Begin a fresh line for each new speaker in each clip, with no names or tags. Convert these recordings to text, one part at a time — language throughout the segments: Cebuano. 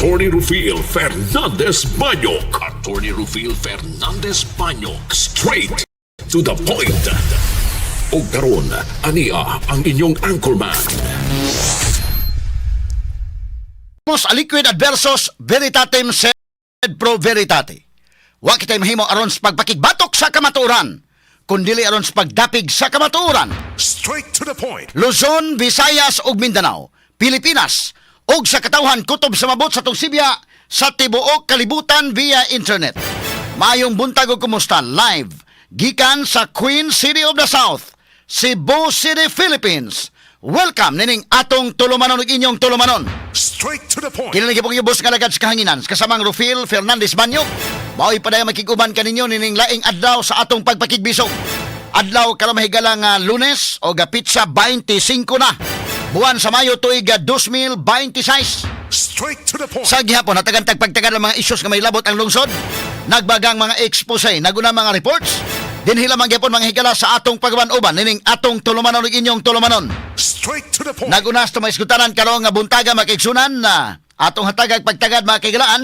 Attorney Rufil Fernandez Banyok. Attorney Rufil Fernandez Banyok. Straight to the point. Og karon, ania ang inyong anchorman.
Mos aliquid adversus veritatem sed pro veritate. Wa kitay mahimo aron sa pagpakigbatok sa kamatuoran, kundili aron sa pagdapig sa kamatuoran.
Straight to the point.
Luzon, Visayas ug Mindanao, Pilipinas ug sa katawhan kutob sa mabot sa tungsibya sa tibuok kalibutan via internet. Maayong buntag ug kumusta live gikan sa Queen City of the South, Cebu City, Philippines. Welcome nining atong tulumanon ug inyong tulumanon.
Straight to the point.
Kini pong yubos nga lagad sa kahanginan kasamang Rufil Fernandez Banyo. Mao'y padayong makig-uban kaninyo nining laing adlaw sa atong pagpakigbisog. Adlaw karon, mahigala, nga Lunes o ga petsa 25 na buwan sa Mayo, tuig 2026.
Straight to the point.
Sa gihapon hatagan tagpagtagan ang mga isyus nga may labot ang lungsod. Nagbagang mga expose, naguna mga reports. Dinhi lamang gihapon, mga higala, sa atong pagban-uban nining atong tulumanon ug inyong tulumanon.
Straight to the point.
Naguna sa maisgutanan karon nga buntaga, makigsunan, na atong hatagag pagtagad, mga kahigalaan,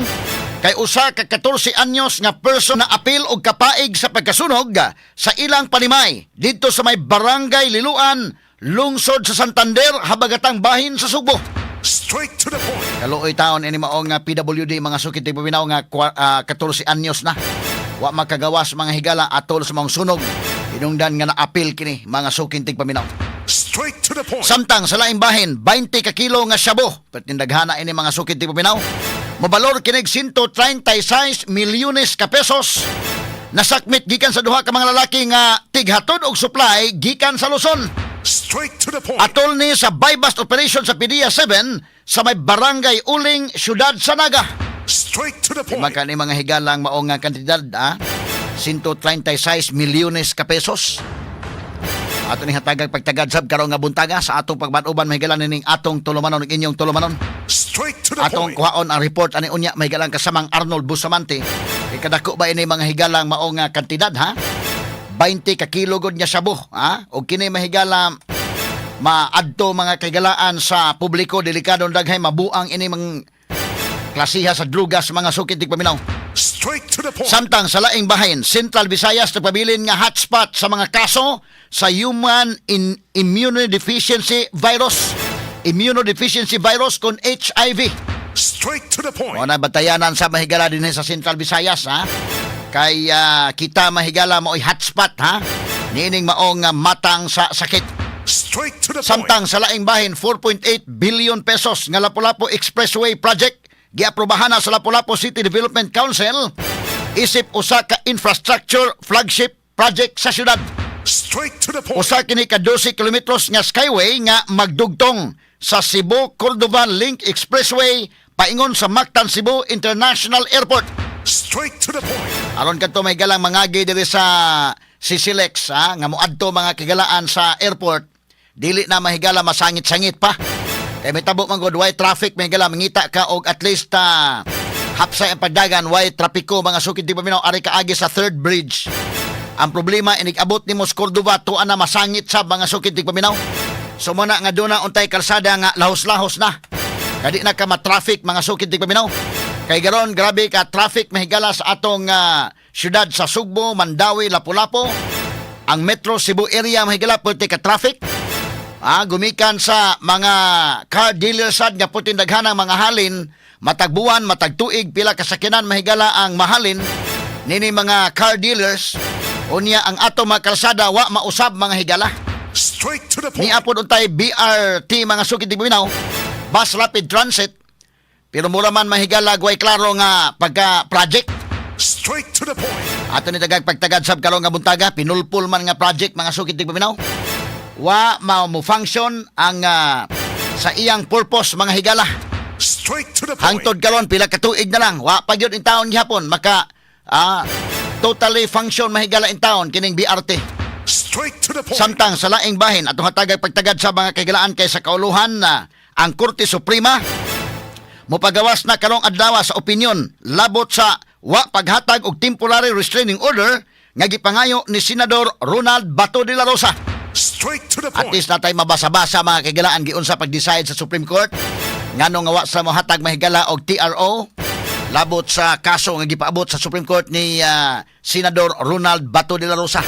kay usa ka 14 anyos nga person na apil og kapaig sa pagkasunog sa ilang panimay didto sa may Barangay Liluan, lungsod sa Santander, habagatang bahin sa Sugbo.
Straight to the point.
Kaluoy taon ini mao nga PWD, mga sukit paminaw, nga 14 anyos na. Wa makagawas, mga higala, atol sa mga sunog. Hinungdan nga naapil kini, mga sukin tigpaminaw.
Straight to the point.
Samtang sa laing bahin, 20 ka kilo nga shabu. Pertindaghana ini, mga sukit tigpaminaw. Mobalor kinig 136 milyones ka pesos. Nasakmit gikan sa duha ka mga lalaki nga tighatod og supply gikan sa Luzon.
Straight to the point.
Atol ni sa buy-bust operation sa PDEA 7 sa may Barangay Uling, Syudad sa Naga.
Straight to the point.
Maka ni mga higalang mao nga kantidad, ah, 136 milyones ka pesos. Ato ni hatagag pagtagad sab karon nga buntaga sa atong pagban-uban, mahigala, nining atong tulumanon ug inyong tulumanon.
Straight to the
Atong
point.
kuhaon ang report ani unya, mahigalang, kasamang Arnold Bustamante. Kay kadako ba ini, mga higalang, mao nga kantidad, ha? 20 ka kilo gud nga shabu, ha? Og kini, mahigala, maadto, mga kahigalaan, sa publiko, delikado daghay mabuang ini mga klasiha sa drugas, mga sukit tigpaminaw.
Straight to the point.
Samtang sa laing bahin, Central Visayas nagpabilin nga hotspot sa mga kaso sa Human Immunodeficiency Virus. Immunodeficiency Virus kon HIV.
Straight to the point.
O na batayanan sa mahigala din sa Central Visayas, ha. Kay kita, mahigala, mo'y hotspot, ha. Niining maong matang sa sakit.
Straight to the point.
Samtang sa laing bahin, 4.8 billion pesos nga Lapu-Lapu Expressway Project giaprobahan na sa Lapu-Lapu City Development Council isip usa ka infrastructure flagship project sa syudad.
Straight to the point.
Usa kini ka 12 kilometros nga skyway nga magdugtong sa Cebu Cordova Link Expressway paingon sa Mactan Cebu International Airport.
Straight to the point.
Aron kadto may galang mangagi diri sa CCLEX, ha, nga moadto, mga kigalaan, sa airport, dili na, mahigala, masangit-sangit pa. Kay may tabo man gud way traffic, mahigala, mangita ka og at least hapsay ang pagdagan, way trapiko, mga sukid di paminaw, ari kaagi sa third bridge. Ang problema, inig abot nimo sa Cordova, tuan na masangit sa mga sukid di paminaw. So muna nga duna untay kalsada nga lahos-lahos na. Kadi na ka ma-traffic, mga sukid di paminaw. Kay garon grabe ka traffic, mahigala, sa atong syudad sa Sugbo, Mandaue, Lapu-Lapu. Ang Metro Cebu area, mahigala, pwede ka traffic. Gumikan sa mga car dealers sad nga putin daghanang mga halin, matag buwan, matag tuig, pila ka sakyanan, mahigala, ang mahalin nini mga car dealers. Unya ang ato mga kalsada wa mausab, mga higala.
Straight to the point.
Ni apod untay BRT, mga sukid tigpaminaw, Bus Rapid Transit. Pero mura man, mahigala, way klaro nga pagka project.
Straight to the point.
Ato ni tagag pagtagad sab karon nga buntaga, pinulpul man nga project, mga sukid tigpaminaw. Wa mao mo function ang sa iyang purpose, mga higala.
Straight to the point.
Hangtod karon pila ka tuig na lang, wa pa gyud in taon gihapon maka totally function, mahigala, in taon kining BRT.
Straight to the point.
Samtang sa laing bahin, atong hatagay pagtagad sa mga kahigalaan, kay sa kauluhan na ang Korte Suprema mopagawas na karong adlaw sa opinyon labot sa wa paghatag og temporary restraining order nga gipangayo ni Senador Ronald Bato de la Rosa.
Straight to the
At
point.
least natay mabasa-basa, mga kahigalaan, giunsa pag-decide sa Supreme Court. Ngano nga wa sa mohatag, mahigala, og TRO labot sa kaso nga gipaabot sa Supreme Court ni Senador Ronald Bato de la Rosa?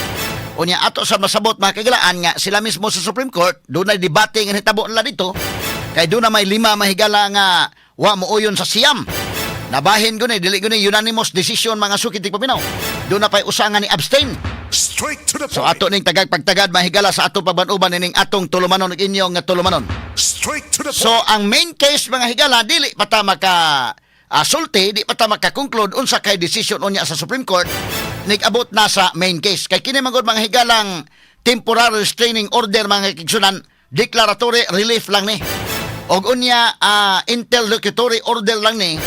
Unya ato sa masabot, mga kahigalaan, nga sila mismo sa Supreme Court dunay debate nga nitabo nila dito kay doon na may lima, mahigala, nga wa mooyon sa siyam. Nabahin ko ni dili ko ni unanimous decision, mga suki tigpaminaw. Doon na pa'y usa nga ni abstain.
Straight to the
So
point.
ato ning tagag pagtagad, mahigala, sa atong pagban-uban ining atong tulumanon ug inyong nga tulumanon.
Straight to the
So
point.
ang main case, mga higala, dili pa ta maka sulti, di pa ta maka-conclude unsa kay decision unya sa Supreme Court nigabot na sa main case. Kay kini man gud, mga higalang temporary restraining order, mga kaigsuonan, declaratory relief lang ni. Og unya interlocutory order lang ni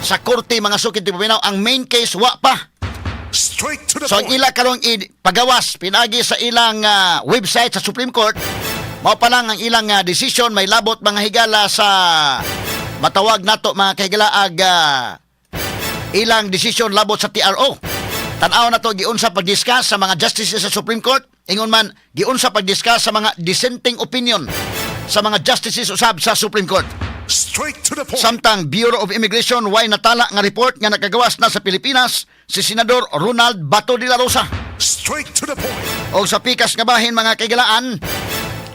sa korte, mga suki tigpaminaw. Ang main case wa pa.
Straight to the
So ang
point.
ila karong pagawas pinagi sa ilang website sa Supreme Court, mao pa lang ang ilang decision may labot, mga higala, sa matawag nato, mga kahigala, ag ilang decision labot sa TRO. Tan-aw na to giunsa pag-discuss sa mga justices sa Supreme Court. Ingon man giunsa pag-discuss sa mga dissenting opinion sa mga justices usab sa Supreme Court.
Straight to the point.
Samtang Bureau of Immigration way natala nga report nga nakagawas na sa Pilipinas si Senador Ronald Bato de la Rosa.
Straight to the point.
O sa pikas nga bahin, mga kaigalaan,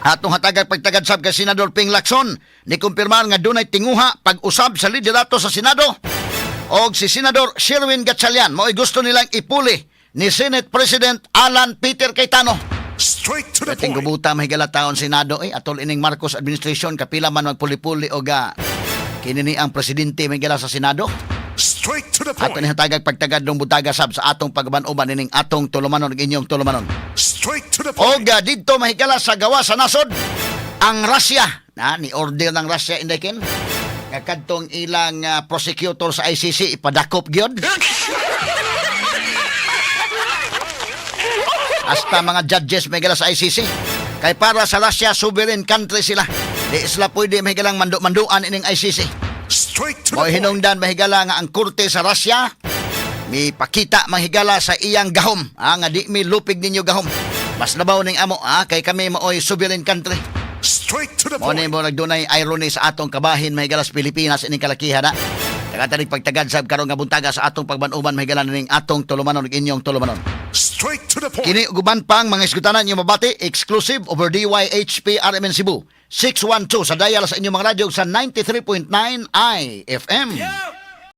atong hatagag pagtagad sab kay Senador Ping Lacson ni kumpirmar nga dunay tinguha pag-usab sa liderato sa Senado og si Senador Sherwin Gatchalian mao'y gusto nilang ipuli ni Senate President Alan Peter Cayetano.
Straight to the
Ating
point.
gubuta, mahigala, taon Senado eh atol ining Marcos administration kapila man magpuli-puli og kini ni ang presidente, mahigala, sa Senado.
Straight to the
Ato
point.
ni hatagag pagtagad dong butaga sab sa atong pagban-uban ining atong tulumanon ug inyong tulumanon.
Straight to the point.
Og didto, mahigala, sa gawa sa nasod, ang Russia na ni order ng Russia, Inday Ken, nga kadtong ilang prosecutor sa ICC ipadakop gyud. Hasta mga judges, mahigala, sa ICC. Kay para sa Russia, sovereign country sila. Di sila pwede, mahigalang, mando-manduan ining ICC.
Straight to
Mao
the point.
hinungdan, mahigala, nga ang korte sa Russia mi pakita, mahigala, sa iyang gahom, nga di mi lupig ninyo gahom. Mas labaw ning amo, kay kami maoy sovereign country.
Straight to the
Mao
point.
ni mo nagdunay irony sa atong kabahin, mahigala, sa Pilipinas ining kalakihan na. Tagatanig pagtagad sab karon nga buntaga sa atong pagban-uban, mahigala, ning atong tulumanon ug inyong tulumanon.
Straight to the point.
Kini ug uban pang mga isgutanan inyong mabati exclusive over DYHP RMN Cebu 612 sa dial sa inyong mga radyo sa 93.9 IFM.